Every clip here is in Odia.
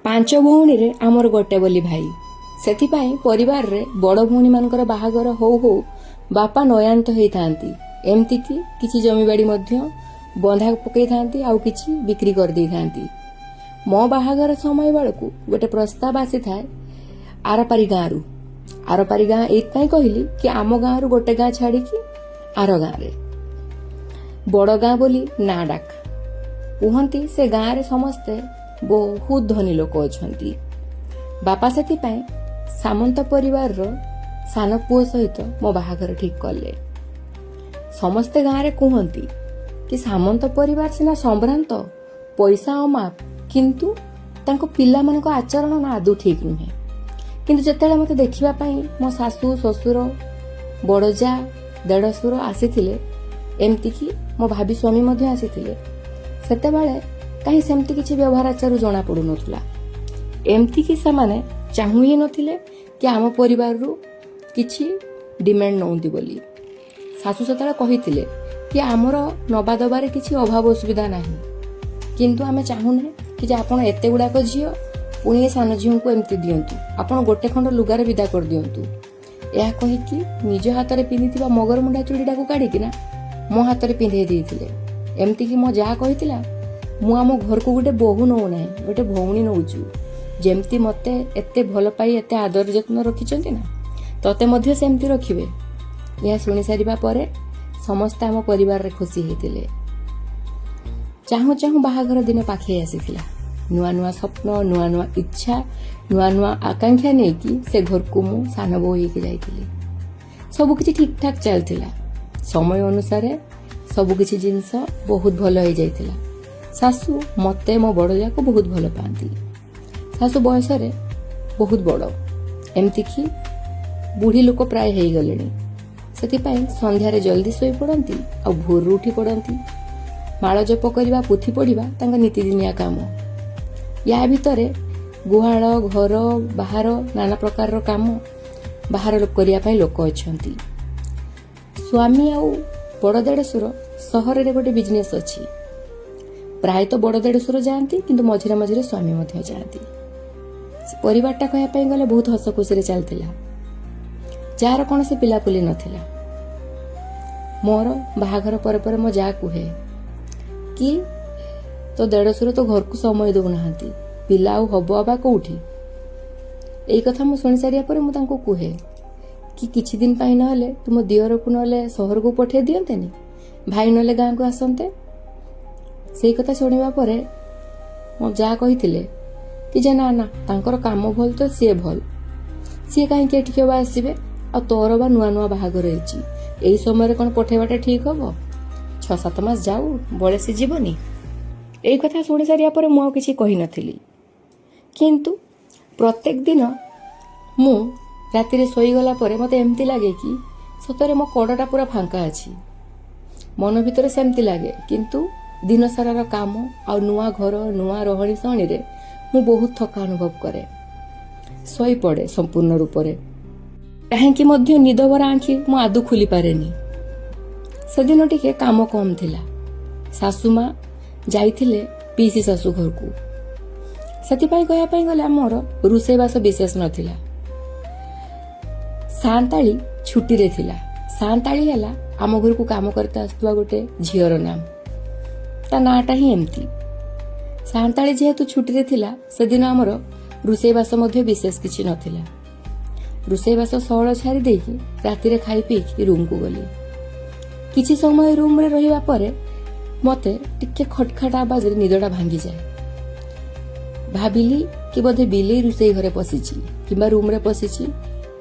ପାଞ୍ଚ ଭଉଣୀରେ ଆମର ଗୋଟେ ବୋଲି ଭାଇ। ସେଥିପାଇଁ ପରିବାରରେ ବଡ଼ ଭଉଣୀମାନଙ୍କର ବାହାଘର ହଉ ହଉ ବାପା ନୟାନ୍ତ ହେଇଥାନ୍ତି। ଏମିତିକି କିଛି ଜମିବାଡ଼ି ମଧ୍ୟ ବନ୍ଧା ପକେଇଥାନ୍ତି ଆଉ କିଛି ବିକ୍ରି କରିଦେଇଥାନ୍ତି। ମୋ ବାହାଘର ସମୟ ବେଳକୁ ଗୋଟେ ପ୍ରସ୍ତାବ ଆସିଥାଏ ଆରପାରି ଗାଁରୁ। ଆରପାରି ଗାଁ ଏଇଥିପାଇଁ କହିଲି କି ଆମ ଗାଁରୁ ଗୋଟେ ଗାଁ ଛାଡ଼ିକି ଆର ଗାଁରେ, ବଡ଼ ଗାଁ ବୋଲି ନାଁ ଡାକ। କୁହନ୍ତି ସେ ଗାଁରେ ସମସ୍ତେ ବହୁତ ଧନୀ ଲୋକ ଅଛନ୍ତି। ବାପା ସେଥିପାଇଁ ସାମନ୍ତ ପରିବାରର ସାନ ପୁଅ ସହିତ ମୋ ବାହାଘର ଠିକ୍ କଲେ। ସମସ୍ତେ ଗାଁରେ କୁହନ୍ତି କି ସାମନ୍ତ ପରିବାର ସିନା ସମ୍ଭ୍ରାନ୍ତ, ପଇସା ଅମାପ, କିନ୍ତୁ ତାଙ୍କ ପିଲାମାନଙ୍କ ଆଚରଣ ନା ଆଦୌ ଠିକ୍ ନୁହେଁ। କିନ୍ତୁ ଯେତେବେଳେ ମୋତେ ଦେଖିବା ପାଇଁ ମୋ ଶାଶୁ, ଶ୍ୱଶୁର, ବଡ଼ ଯା, ଦେଢ଼ଶୁର ଆସିଥିଲେ, ଏମିତିକି ମୋ ଭାବି ସ୍ୱାମୀ ମଧ୍ୟ ଆସିଥିଲେ, ସେତେବେଳେ କାହିଁ ସେମିତି କିଛି ବ୍ୟବହାର ଆଚାରରୁ ଜଣା ପଡୁନଥିଲା। ଏମିତିକି ସେମାନେ ଚାହୁଁ ହିଁ ନଥିଲେ କି ଆମ ପରିବାରରୁ କିଛି ଡିମାଣ୍ଡ ନଉନ୍ତି ବୋଲି। ଶାଶୁ ସେତେବେଳେ କହିଥିଲେ କି ଆମର ନବା ଦବାରେ କିଛି ଅଭାବ ଅସୁବିଧା ନାହିଁ, କିନ୍ତୁ ଆମେ ଚାହୁଁନେ କି ଯେ ଆପଣ ଏତେ ଗୁଡ଼ାକ ଝିଅ, ପୁଣି ଏ ସାନ ଝିଅଙ୍କୁ ଏମିତି ଦିଅନ୍ତୁ। ଆପଣ ଗୋଟେ ଖଣ୍ଡ ଲୁଗାରେ ବିଦା କରିଦିଅନ୍ତୁ। ଏହା କହିକି ନିଜ ହାତରେ ପିନ୍ଧିଥିବା ମଗରମୁଣ୍ଡା ଚୁଡ଼ିଟାକୁ କାଢ଼ିକିନା ମୋ ହାତରେ ପିନ୍ଧେଇ ଦେଇଥିଲେ। ଏମିତିକି ମୋ ଯାଆ କହିଥିଲା, "ମୁଁ ଆମ ଘରକୁ ଗୋଟେ ବୋହୂ ନଉନାହିଁ, ଗୋଟେ ଭଉଣୀ ନଉଛୁ। ଯେମିତି ମୋତେ ଏତେ ଭଲ ପାଇ ଏତେ ଆଦର ଯତ୍ନ ରଖିଛନ୍ତି ନା, ତତେ ମଧ୍ୟ ସେମିତି ରଖିବେ।" ଏହା ଶୁଣି ସାରିବା ପରେ ସମସ୍ତେ ଆମ ପରିବାରରେ ଖୁସି ହେଇଥିଲେ। ଚାହୁଁ ଚାହୁଁ ବାହାଘର ଦିନ ପାଖେଇ ଆସିଥିଲା। ନୂଆ ନୂଆ ସ୍ୱପ୍ନ, ନୂଆ ନୂଆ ଇଚ୍ଛା, ନୂଆ ନୂଆ ଆକାଂକ୍ଷା ନେଇକି ସେ ଘରକୁ ମୁଁ ସାନ ବୋହୂ ହେଇକି ଯାଇଥିଲି। ସବୁକିଛି ଠିକଠାକ୍ ଚାଲିଥିଲା। ସମୟ ଅନୁସାରେ ସବୁକିଛି ଜିନିଷ ବହୁତ ଭଲ ହେଇଯାଇଥିଲା। ଶାଶୁ ମୋତେ, ମୋ ବଡ଼ ଯାକୁ ବହୁତ ଭଲ ପାଆନ୍ତି। ଶାଶୁ ବୟସରେ ବହୁତ ବଡ଼, ଏମିତିକି ବୁଢ଼ୀ ଲୋକ ପ୍ରାୟ ହେଇଗଲେଣି। ସେଥିପାଇଁ ସନ୍ଧ୍ୟାରେ ଜଲ୍ଦି ଶୋଇପଡ଼ନ୍ତି ଆଉ ଭୋରରୁ ଉଠି ପଡ଼ନ୍ତି। ମାଳ ଜପ କରିବା, ପୋଥି ପଢ଼ିବା ତାଙ୍କ ନିତିଦିନିଆ କାମ। ୟା ଭିତରେ ଗୁହାଳ, ଘର, ବାହାର ନାନା ପ୍ରକାରର କାମ ବାହାର କରିବା ପାଇଁ ଲୋକ ଅଛନ୍ତି। ସ୍ୱାମୀ ଆଉ ବଡ଼ ଦେଢ଼ଶୁର ସହରରେ ଗୋଟେ ବିଜନେସ୍ ଅଛି। ପ୍ରାୟତଃ ବଡ଼ ଦେଢ଼ଶୁର ଯାଆନ୍ତି, କିନ୍ତୁ ମଝିରେ ମଝିରେ ସ୍ୱାମୀ ମଧ୍ୟ ଯାଆନ୍ତି। ସେ ପରିବାରଟା କହିବା ପାଇଁ ଗଲେ ବହୁତ ହସ ଖୁସିରେ ଚାଲିଥିଲା, ଯାହାର କୌଣସି ପିଲାପୁଲି ନଥିଲା। ମୋର ବାହାଘର ପରେ ପରେ ମୋ ଯାଆ କୁହେ କି ତୋ ଦେଢ଼ଶୁର ତ ଘରକୁ ସମୟ ଦେଉନାହାନ୍ତି, ପିଲା ଆଉ ହବ ଅବା କୋଉଠି? ଏଇ କଥା ମୁଁ ଶୁଣି ସାରିବା ପରେ ମୁଁ ତାଙ୍କୁ କୁହେ କି କିଛି ଦିନ ପାଇଁ ନହେଲେ ତୁମ ଦିଅରକୁ ନହେଲେ ସହରକୁ ପଠେଇ ଦିଅନ୍ତେନି, ଭାଇ ନହେଲେ ଗାଁକୁ ଆସନ୍ତେ। ସେଇ କଥା ଶୁଣିବା ପରେ ମୋ ଯାଆ କହିଥିଲେ କି ଯେ ନା ନା, ତାଙ୍କର କାମ ଭଲ ତ ସିଏ ଭଲ, ସିଏ କାହିଁକି ଏଠିକି ଅବା ଆସିବେ? ଆଉ ତୋର ବା ନୂଆ ନୂଆ ବାହାଘର ହେଇଛି, ଏଇ ସମୟରେ କ'ଣ ପଠେଇବାଟା ଠିକ୍ ହବ? 6-7 ମାସ ଯାଉ, ବଳେ ସେ ଯିବନି। ଏଇ କଥା ଶୁଣି ସାରିବା ପରେ ମୁଁ ଆଉ କିଛି କହିନଥିଲି। କିନ୍ତୁ ପ୍ରତ୍ୟେକ ଦିନ ମୁଁ ରାତିରେ ଶୋଇଗଲା ପରେ ମୋତେ ଏମିତି ଲାଗେ କି ସତରେ ମୋ କଡ଼ଟା ପୁରା ଫାଙ୍କା ଅଛି। ମନ ଭିତରେ ସେମିତି ଲାଗେ, କିନ୍ତୁ ଦିନସାରାର କାମ ଆଉ ନୂଆ ଘର, ନୂଆ ରହଣି ସହଣୀରେ ମୁଁ ବହୁତ ଥକା ଅନୁଭବ କରେ। ଶୋଇପଡ଼େ ସମ୍ପୂର୍ଣ୍ଣ ରୂପରେ। କାହିଁକି ମଧ୍ୟ ନିଦ ଭରା ଆଖି ମୁଁ ଆଦୌ ଖୋଲି ପାରେନି। ସେଦିନ ଟିକେ କାମ କମ୍ ଥିଲା। ଶାଶୁ ମା ଯାଇଥିଲେ ପିଇସି ଶାଶୁ ଘରକୁ। ସେଥିପାଇଁ କହିବା ପାଇଁ ଗଲେ ଆମର ରୋଷେଇବାସ ବିଶେଷ ନଥିଲା। ସାନ୍ତାଳି ଛୁଟିରେ ଥିଲା। ସାନ୍ତାଳି ହେଲା ଆମ ଘରକୁ କାମ କରିତେ ଆସୁଥିବା ଗୋଟେ ଝିଅର ନାମ। ତା ନାଁଟା ହିଁ ଏମିତି। ସାନ୍ତାଳି ଯେହେତୁ ଛୁଟିରେ ଥିଲା, ସେଦିନ ଆମର ରୋଷେଇବାସ ମଧ୍ୟ ବିଶେଷ କିଛି ନଥିଲା। ରୋଷେଇବାସ ସଅଳ ଛାରି ଦେଇକି ରାତିରେ ଖାଇ ପିଇକି ରୁମକୁ ଗଲି। କିଛି ସମୟ ରୁମରେ ରହିବା ପରେ ମୋତେ ଟିକେ ଖଟଖାଟ ଆବାଜରେ ନିଦଟା ଭାଙ୍ଗିଯାଏ। ଭାବିଲି କି ବୋଧେ ବିଲେଇ ରୋଷେଇ ଘରେ ପଶିଛି କିମ୍ବା ରୁମରେ ପଶିଛି।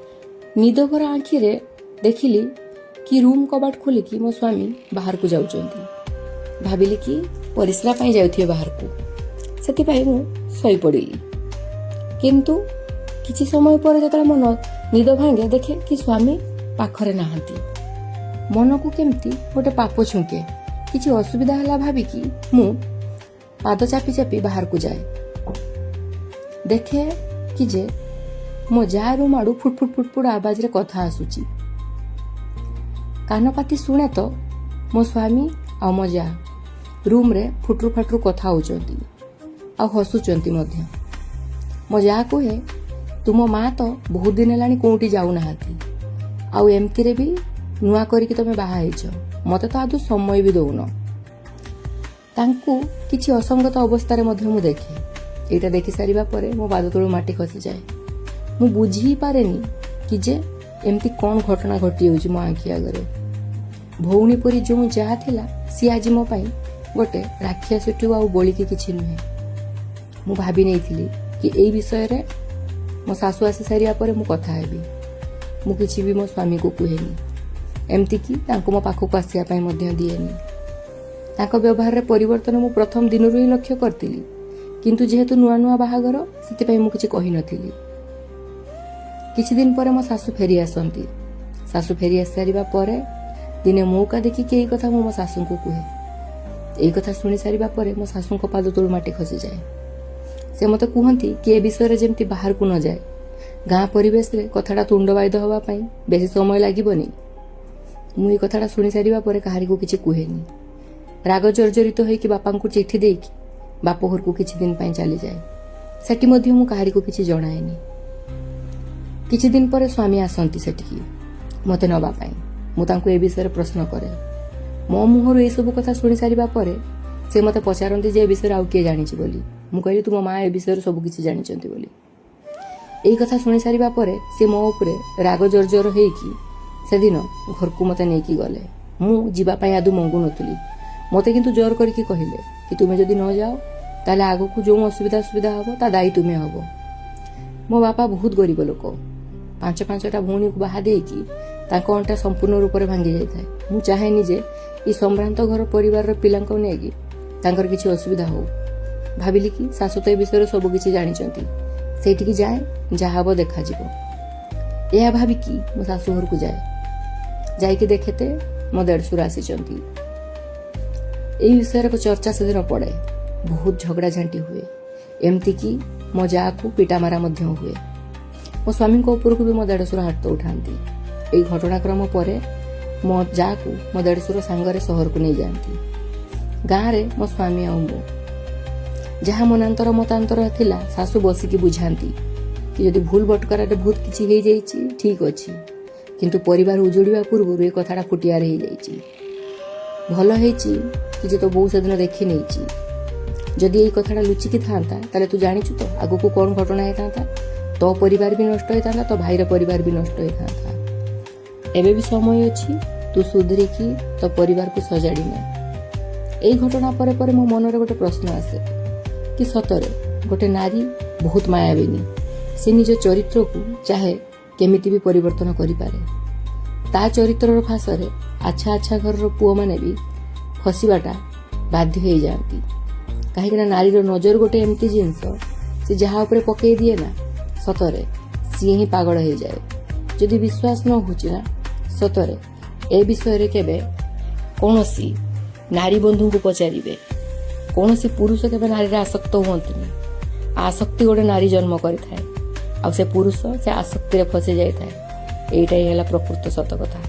ନିଦ ଭରା ଆଖିରେ ଦେଖିଲି କି ରୁମ୍ କବାଟ ଖୋଲିକି ମୋ ସ୍ୱାମୀ ବାହାରକୁ ଯାଉଛନ୍ତି। ଭାବିଲି କି ପରିସ୍ରା ପାଇଁ ଯାଉଥିବେ ବାହାରକୁ, ସେଥିପାଇଁ ମୁଁ ଶୋଇପଡ଼ିଲି। କିନ୍ତୁ କିଛି ସମୟ ପରେ ଯେତେବେଳେ ମୋ ନିଦ ଭାଙ୍ଗେ, ଦେଖେ କି ସ୍ୱାମୀ ପାଖରେ ନାହାନ୍ତି। ମନକୁ କେମିତି ଗୋଟେ ପାପ ଛୁଙ୍କେ। କିଛି ଅସୁବିଧା ହେଲା ଭାବିକି ମୁଁ ପାଦ ଚାପି ଚାପି ବାହାରକୁ ଯାଏ। ଦେଖେ କି ଯେ ମୋ ଯା ରୁମ୍ ଆଡ଼ୁ ଫୁଟ ଫୁଟ ଫୁଟ ଫୁଟ ଆବାଜରେ କଥା ଆସୁଛି। କାନ ପାତି ଶୁଣେ ତ ମୋ ସ୍ୱାମୀ ଆଉ ମୋ ଯା ରୁମ୍ରେ ଫୁଟରୁ ଫାଟରୁ କଥା ହେଉଛନ୍ତି ଆଉ ହସୁଛନ୍ତି ମଧ୍ୟ। ମୋ ଯାଆ କୁହେ, ତୁମ ମା ତ ବହୁତ ଦିନ ହେଲାଣି କୋଉଠି ଯାଉନାହାନ୍ତି, ଆଉ ଏମିତିରେ ବି ନୂଆ କରିକି ତମେ ବାହା ହେଇଛ, ମୋତେ ତ ଆଦୌ ସମୟ ବି ଦଉନ। ତାଙ୍କୁ କିଛି ଅସଙ୍ଗତ ଅବସ୍ଥାରେ ମଧ୍ୟ ମୁଁ ଦେଖେ। ଏଇଟା ଦେଖି ସାରିବା ପରେ ମୋ ପାଦ ତଳୁ ମାଟି ଖସିଯାଏ। ମୁଁ ବୁଝି ପାରେନି କି ଯେ ଏମିତି କ'ଣ ଘଟଣା ଘଟିଯାଉଛି ମୋ ଆଖି ଆଗରେ। ଭଉଣୀ ପରି ଯେଉଁ ଯାଆ ଥିଲା, ସିଏ ଆଜି ମୋ ପାଇଁ ଗୋଟେ ରାକ୍ଷସଠୁ ଆଉ ବଳିକି କିଛି ନୁହେଁ। ମୁଁ ଭାବି ନେଇଥିଲି କି ଏଇ ବିଷୟରେ ମୋ ଶାଶୁ ଆସି ସାରିବା ପରେ ମୁଁ କଥା ହେବି। ମୁଁ କିଛି ବି ମୋ ସ୍ୱାମୀକୁ କୁହେନି, ଏମିତିକି ତାଙ୍କୁ ମୋ ପାଖକୁ ଆସିବା ପାଇଁ ମଧ୍ୟ ଦିଏନି। ତାଙ୍କ ବ୍ୟବହାରରେ ପରିବର୍ତ୍ତନ ମୁଁ ପ୍ରଥମ ଦିନରୁ ହିଁ ଲକ୍ଷ୍ୟ କରିଥିଲି, କିନ୍ତୁ ଯେହେତୁ ନୂଆ ନୂଆ ବାହାଘର, ସେଥିପାଇଁ ମୁଁ କିଛି କହିନଥିଲି। କିଛି ଦିନ ପରେ ମୋ ଶାଶୁ ଫେରି ଆସନ୍ତି। ଶାଶୁ ଫେରି ଆସିସାରିବା ପରେ ଦିନେ ମୌକା ଦେଖିକି ଏଇ କଥା ମୁଁ ମୋ ଶାଶୁଙ୍କୁ କୁହେ। ଏଇ କଥା ଶୁଣି ସାରିବା ପରେ ମୋ ଶାଶୁଙ୍କ ପାଦ ତଳୁ ମାଟି ଖସିଯାଏ। ସେ ମୋତେ କୁହନ୍ତି କି ଏ ବିଷୟରେ ଯେମିତି ବାହାରକୁ ନ ଯାଏ। ଗାଁ ପରିବେଶରେ କଥାଟା ତୁଣ୍ଡବାଇଦ ହେବା ପାଇଁ ବେଶୀ ସମୟ ଲାଗିବନି। ମୁଁ ଏଇ କଥାଟା ଶୁଣି ସାରିବା ପରେ କାହାରିକୁ କିଛି କୁହେନି। ରାଗ ଜର୍ଜରିତ ହେଇକି ବାପାଙ୍କୁ ଚିଠି ଦେଇକି ବାପ ଘରକୁ କିଛି ଦିନ ପାଇଁ ଚାଲିଯାଏ। ସେଠି ମଧ୍ୟ ମୁଁ କାହାରିକୁ କିଛି ଜଣାଏନି। କିଛି ଦିନ ପରେ ସ୍ୱାମୀ ଆସନ୍ତି ସେଠିକି ମୋତେ ନେବା ପାଇଁ। ମୁଁ ତାଙ୍କୁ ଏ ବିଷୟରେ ପ୍ରଶ୍ନ କରେ। ମୋ ମୁହଁରୁ ଏସବୁ କଥା ଶୁଣି ସାରିବା ପରେ ସେ ମୋତେ ପଚାରନ୍ତି ଯେ ଏ ବିଷୟରେ ଆଉ କିଏ ଜାଣିଛି ବୋଲି। ମୁଁ କହିଲି, ତୁମ ମା ଏ ବିଷୟରେ ସବୁ କିଛି ଜାଣିଛନ୍ତି ବୋଲି। ଏଇ କଥା ଶୁଣି ସାରିବା ପରେ ସେ ମୋ ଉପରେ ରାଗ ଜର୍ଜର ହେଇକି ସେଦିନ ଘରକୁ ମୋତେ ନେଇକି ଗଲେ। ମୁଁ ଯିବା ପାଇଁ ଆଦୌ ମଙ୍ଗୁ ନଥିଲି। ମୋତେ କିନ୍ତୁ ଜୋର କରିକି କହିଲେ କି ତୁମେ ଯଦି ନ ଯାଅ, ତାହେଲେ ଆଗକୁ ଯେଉଁ ଅସୁବିଧା ସୁବିଧା ହେବ, ତା ଦାୟୀ ତୁମେ ହବ। ମୋ ବାପା ବହୁତ ଗରିବ ଲୋକ। ପାଞ୍ଚ ପାଞ୍ଚଟା ଭଉଣୀକୁ ବାହା ଦେଇକି ତାଙ୍କ ଅଣ୍ଟା ସମ୍ପୂର୍ଣ୍ଣ ରୂପରେ ଭାଙ୍ଗି ଯାଇଥାଏ। ମୁଁ ଚାହେଁନି ଯେ ଏଇ ସମ୍ଭ୍ରାନ୍ତ ଘର ପରିବାରର ପିଲାଙ୍କୁ ନେଇକି ତାଙ୍କର କିଛି ଅସୁବିଧା ହଉ। ଭାବିଲି କି ଶାଶୁ ତ ଏ ବିଷୟରେ ସବୁ କିଛି ଜାଣିଛନ୍ତି, ସେଇଠିକି ଯାଏ, ଯାହା ହବ ଦେଖାଯିବ। ଏହା ଭାବିକି ମୋ ଶାଶୁ ଘରକୁ ଯାଏ। ଯାଇକି ଦେଖେତେ ମୋ ଦେଢ଼ଶୁର ଆସିଛନ୍ତି। ଏଇ ବିଷୟରେ ଏକ ଚର୍ଚ୍ଚା ସେଦିନ ପଡ଼େ। ବହୁତ ଝଗଡ଼ାଝାଣ୍ଟି ହୁଏ, ଏମିତିକି ମୋ ଯାଆକୁ ପିଟାମାରା ମଧ୍ୟ ହୁଏ। ମୋ ସ୍ୱାମୀଙ୍କ ଉପରକୁ ବି ମୋ ଦେଢ଼ଶୁର ହାତ ଉଠାନ୍ତି। ଏଇ ଘଟଣାକ୍ରମ ପରେ ମୋ ଯାଆକୁ ମୋ ଦେଢ଼ଶୁର ସାଙ୍ଗରେ ସହରକୁ ନେଇଯାଆନ୍ତି। ଗାଁରେ ମୋ ସ୍ୱାମୀ ଆଉ ମୁଁ। ଯାହା ମନାନ୍ତର ମତାନ୍ତର ଥିଲା, ଶାଶୁ ବସିକି ବୁଝାନ୍ତି କି ଯଦି ଭୁଲ ବଟକରାରେ ବହୁତ କିଛି ହେଇଯାଇଛି, ଠିକ୍ ଅଛି, କିନ୍ତୁ ପରିବାର ଉଜୁଡ଼ିବା ପୂର୍ବରୁ ଏ କଥାଟା ଫୁଟିଆର ହେଇଯାଇଛି। ଭଲ ହେଇଛି କି ଯେ ତୋ ବୋଉ ସେଦିନ ଦେଖି ନେଇଛି। ଯଦି ଏଇ କଥାଟା ଲୁଚିକି ଥାନ୍ତା, ତାହେଲେ ତୁ ଜାଣିଛୁ ତ ଆଗକୁ କ'ଣ ଘଟଣା ହେଇଥାନ୍ତା। ତୋ ପରିବାର ବି ନଷ୍ଟ ହେଇଥାନ୍ତା, ତୋ ଭାଇର ପରିବାର ବି ନଷ୍ଟ ହେଇଥାନ୍ତା। ଏବେ ବି ସମୟ ଅଛି, ତୁ ସୁଧରିକି ତୋ ପରିବାରକୁ ସଜାଡ଼ି ନେ। ଏଇ ଘଟଣା ପରେ ପରେ ମୋ ମନରେ ଗୋଟେ ପ୍ରଶ୍ନ ଆସେ କି ସତରେ ଗୋଟେ ନାରୀ ବହୁତ ମାୟାବିନୀ। ସେ ନିଜ ଚରିତ୍ରକୁ ଚାହେ କେମିତି ବି ପରିବର୍ତ୍ତନ କରିପାରେ। ତା ଚରିତ୍ରର ଫାଶରେ ଆଚ୍ଛା ଆଚ୍ଛା ଘରର ପୁଅମାନେ ବି ଫସିବାଟା ବାଧ୍ୟ ହେଇଯାଆନ୍ତି, କାହିଁକିନା ନାରୀର ନଜର ଗୋଟେ ଏମିତି ଜିନିଷ, ସେ ଯାହା ଉପରେ ପକେଇ ଦିଏ ନା, ସତରେ ସିଏ ହିଁ ପାଗଳ ହେଇଯାଏ। ଯଦି ବିଶ୍ୱାସ ନ ହେଉଛି ନା, ସତରେ ଏ ବିଷୟରେ କେବେ କୌଣସି ନାରୀ ବନ୍ଧୁଙ୍କୁ ପଚାରିବେ। କୌଣସି ପୁରୁଷ କେବେ ନାରୀରେ ଆସକ୍ତ ହୁଅନ୍ତିନି। ଆସକ୍ତି ଗୋଟେ ନାରୀ ଜନ୍ମ କରିଥାଏ, ଆଉ ସେ ପୁରୁଷ ସେ ଆସକ୍ତିରେ ଫସି ଯାଇଥାଏ। ଏଇଟା ହିଁ ହେଲା ପ୍ରକୃତ ସତ କଥା।